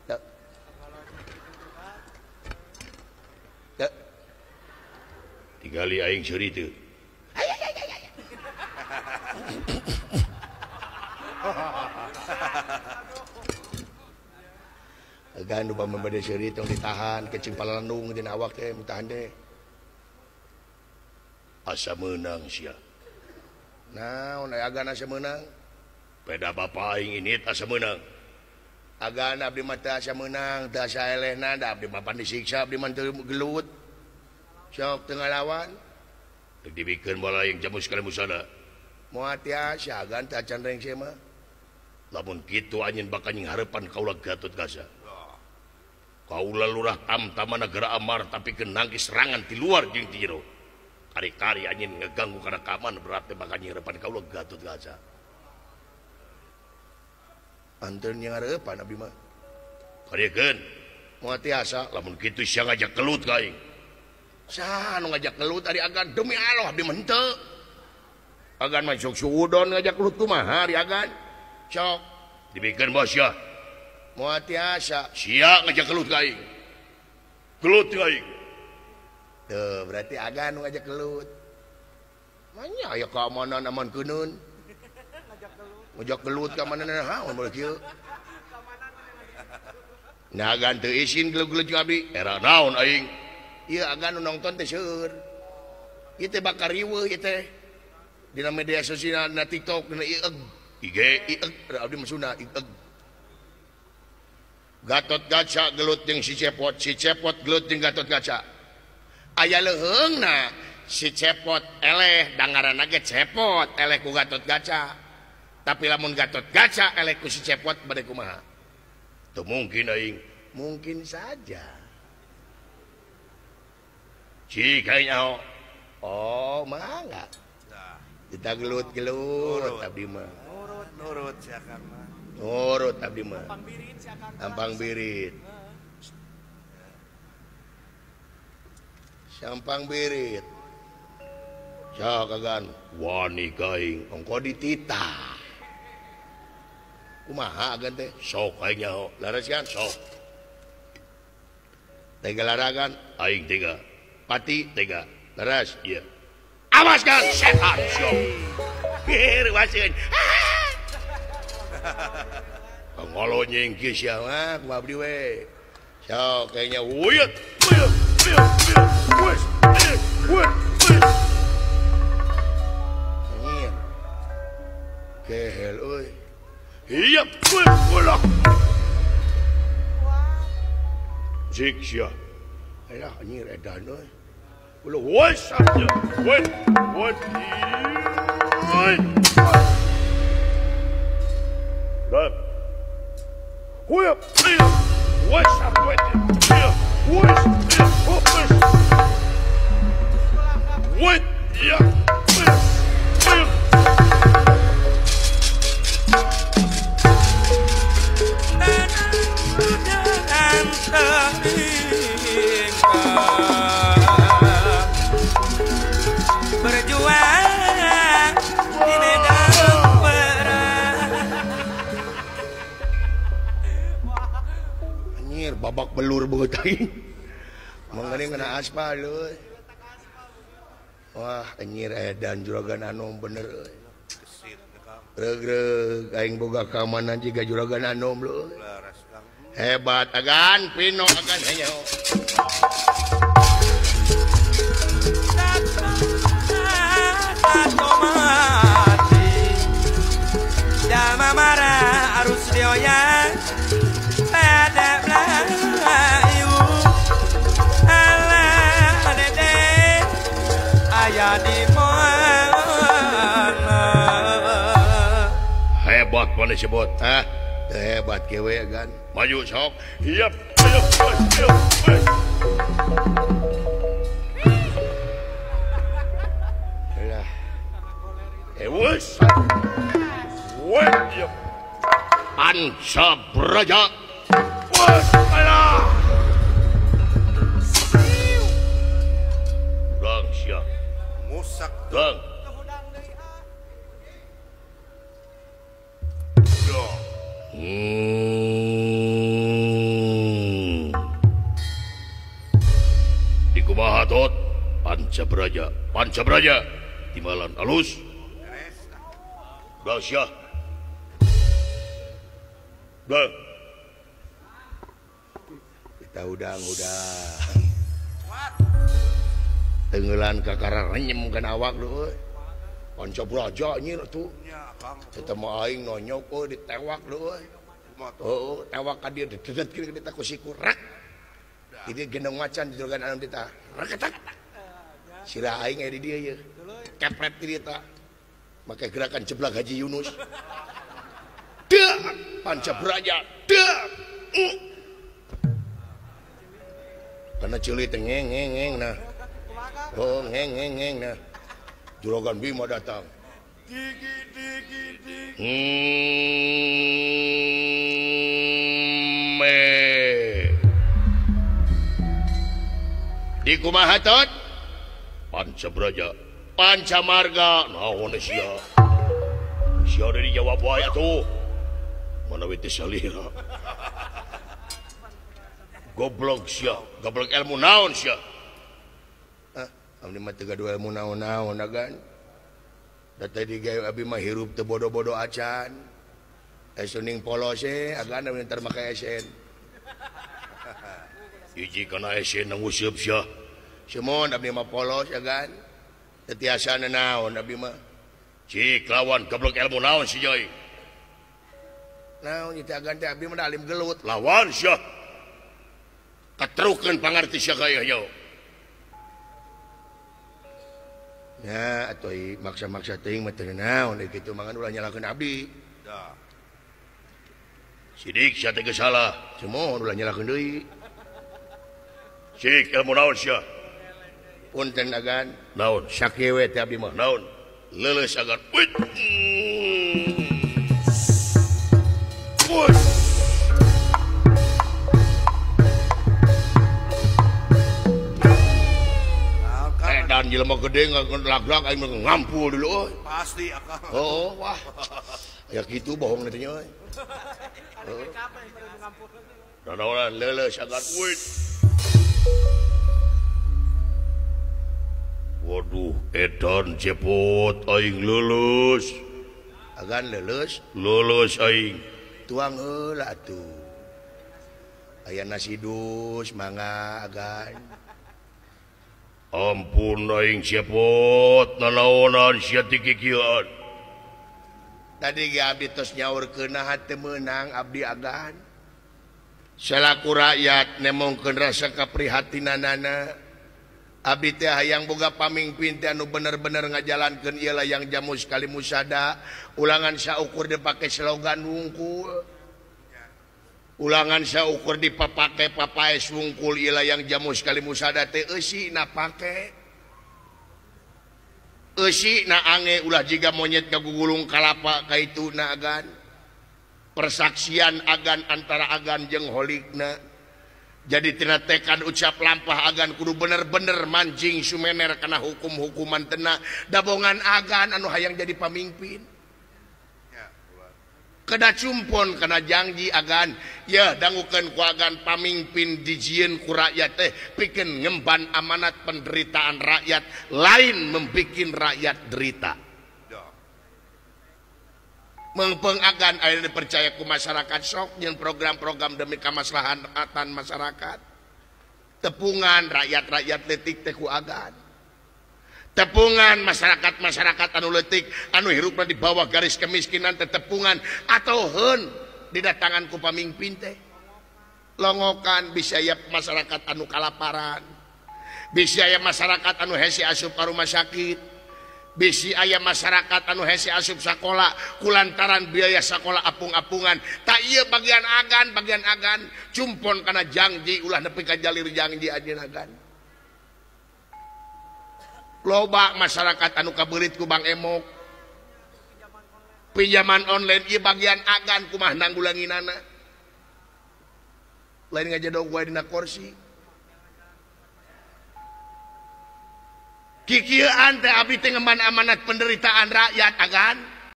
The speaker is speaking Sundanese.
Teu. Teu. Tingali aing seuri teu. Agan upama bade seuri tong ditahan kecing palalendung dina awak teh ditahan teh. Asa meunang sia. Naon aya agan asa meunang? Peda bapa aing ini asa meunang. Agan abdi mah teu asa meunang, teu asa elehna, da abdi mah pan disiksa abdi mah teu gelut. Sok teu ngalawan. Teu dibikeun bola aing jamus kana musana. Moal tiasa agan teu acan rengse mah. Lamun kitu anjeun bakal nyingharepan kaula Gatot Kaca. Kaula lurah tamtama negara Amar tapi kenangkis serangan di luar jeung ti jero. Kari-kari anjeun ngeganggu kana keamanan berarti bakal nyingharepan kaula Gatot Kaca. Anteun nyingharepan abdi mah. Kariekeun. Moal tiasa lamun kitu sia ngajak gelut ka aing. Saha nu ngajak gelut ari agan demi Allah abdi mah henteu. Agan mah sok suudon ngajak gelut kumaha ari agan? Sok dibikeun bos sia. Moal tiasa sia ngajak gelut ka aing. Gelut ka aing. Tuh berarti agan nu ngajak gelut. Manya aya keamanan aman keuneun. Ngajak gelut ka mana naon boleh kieu. Nah agan teu isin gelut-gelut jeung abdi. Era naon aing? Ieu agan nu nongton teh seueur. Ieu teh bakal riweuh ieu teh. Dina media sosial na TikTok dina ieu IG ieu abdi mah Sunda ieu. Gatot Kaca gelut jeung si Cepot, si Cepot gelut jeung Gatot Kaca. Aya leuheungna si Cepot eleh da ngaranna ge Cepot eleh ku Gatot Kaca. Tapi lamun Gatot Kaca eleh ku si Cepot bade kumaha? Teu mungkin aing. Mungkin saja. Cik aing nyaho. Oh, mangga. Kita gelut-gelut abdi mah. Nurut nurut sia Kang mah. Nurut abdi mah. Ampang birit. Sampang birit. Sok agan wani ka aing. Ongko dititah. Kumaha agan teh? Sok aing nyaho. Laras kan? Sok. Tega laragan aing tega. Pati tega. Laras ieu. Awas kan setan sok. Ruaseun. Ngolo nyengki sia mah ku abdi we. Sok kayaknya uyut. Uyut. Uyut. Uyut. Uyut. Anjir. Kehel euy. Iya, ulah. Jik sia. Alah anjir edan euy. Ulah wes aja. Wet, wet. Dan. Huyap, wes wet. Wes, wes. Wet, ya. Berjuang di medan perang. Anjir babak belur beut aing. Mangane ngena aspal euy. Wah anjir edan juragan anom bener euy. Regreg aing boga keamanan jiga juragan anom leuy. Hebat agan Pino agan henyo. Jalma marah arus dioyak pada Melayu. Alah dede aya di mana. Hebat mana sebut? Hah? Hebat kewe agan. Maju sok. Yap, yap, yap, yap. Lah. Ewes. Wet, yap. Panca Braja. Wes, alah. Dang sia. Musak. Dang. Kumaha tot Panca Braja Panca Braja timbalan alus Dah sia Dah kita udang-udang tenggelan kakara renyem kana awak lu euy. Panca Braja anjir atuh. Eta mah aing nonyok euy ditewak lu euy. Heeh, tewak ka dieu didedet kieu ka ku siku rak. Ini gendong macan jorogan anu ditah. Reketak. Sirah aing aya di dieu ye. Kepret di dieu tah. Make gerakan jeblak Haji Yunus. Dek Panca Braja. Dek. Karena ceuli teh ngeng ngeng ngeng nah. Oh ngeng ngeng ngeng nah. Juragan Bima datang. Digi digi digi. Di kumaha tot? Panca Braja Panca Marga naon sia? Sia dari jawab wae atuh. Mana we teh salira. Goblok sia, goblok ilmu naon sia? Ah, abdi mah teu gaduh ilmu naon-naon agan. Da tadi gawe abdi mah hirup teu bodo-bodo acan. Esuning polos e agan abdi ntar make esen. Hiji kana esen nguseup sia. Sumon abdi mah polos agan. Teu tiasa naon abdi mah. Cik lawan goblok ilmu naon si Joy? Naon ieu teh agan teh abdi mah alim gelut. Lawan sia. Katrukeun pangarti sia ka ieu. Ya atuh maksa-maksa teuing mah teu naon kitu mangan ulah nyalakeun abdi. Dah. Sidik sia teh geus salah. Sumon ulah nyalakeun deui. Cik ilmu naon sia? Punten agan. Naon? Sakieu we teh abdi mah. Naon? Leuleus agan. Wih. Wih. Dan jelema gede ngalaglag aing ngampul dulu euy. Pasti akang. Oh, wah. Ya kitu bohong teh nya euy. Nanaonan leuleus agan. Wih. Waduh, edan cepot aing lulus. Agan lulus? Lulus aing. Tuang heula atuh. Aya nasi dus mangga agan. Ampun aing cepot nanaonan sia ti kikieuan. Tadi ge abdi tos nyaurkeun naha teu meunang abdi agan. Salaku rakyat nemongkeun rasa kaprihatinanana. Abdi teh hayang boga pamingpin teh anu bener-bener ngajalankeun ieu layang jamu sekali musada, ulangan saukur dipake slogan wungkul. Ulangan saukur dipapake papaes wungkul ieu layang jamu sekali musada teh eusi na pake. Eusi na ange ulah jiga monyet ngagugulung kalapa ka itu na agan. Persaksian agan antara agan jeung holikna. Jadi tina tekan ucap lampah agan kudu bener-bener mancing sumener kana hukum-hukuman tena dabongan agan anu hayang jadi pamimpin. Kena cumpon kana janji agan ya dangukeun ku agan pamimpin dijieun ku rakyat teh pikeun ngemban amanat penderitaan rakyat lain membikin rakyat derita. Mengpeng agan aya dipercaya ku masyarakat sok jeung program-program demi kamaslahatan masyarakat. Tepungan rakyat-rakyat leutik teh ku agan. Tepungan masyarakat-masyarakat anu leutik anu hirupna di bawah garis kemiskinan teh tepungan atau heun didatangan ku pamingpin teh. Longokan bisa aya masyarakat anu kalaparan. Bisa aya masyarakat anu hese asup ka rumah sakit. Bisi aya masyarakat anu hese asup sakola kulantaran biaya sakola apung-apungan. Tak ieu bagian agan cumpon kana janji ulah nepi ka jalir janji anjeun agan. Loba masyarakat anu kabeulit ku Bang Emok. Pinjaman online ieu bagian agan kumaha nanggulanginana. Lain ngajedog wae dina kursi. Kikieuan teh abdi teh ngemban amanat penderitaan rakyat agan.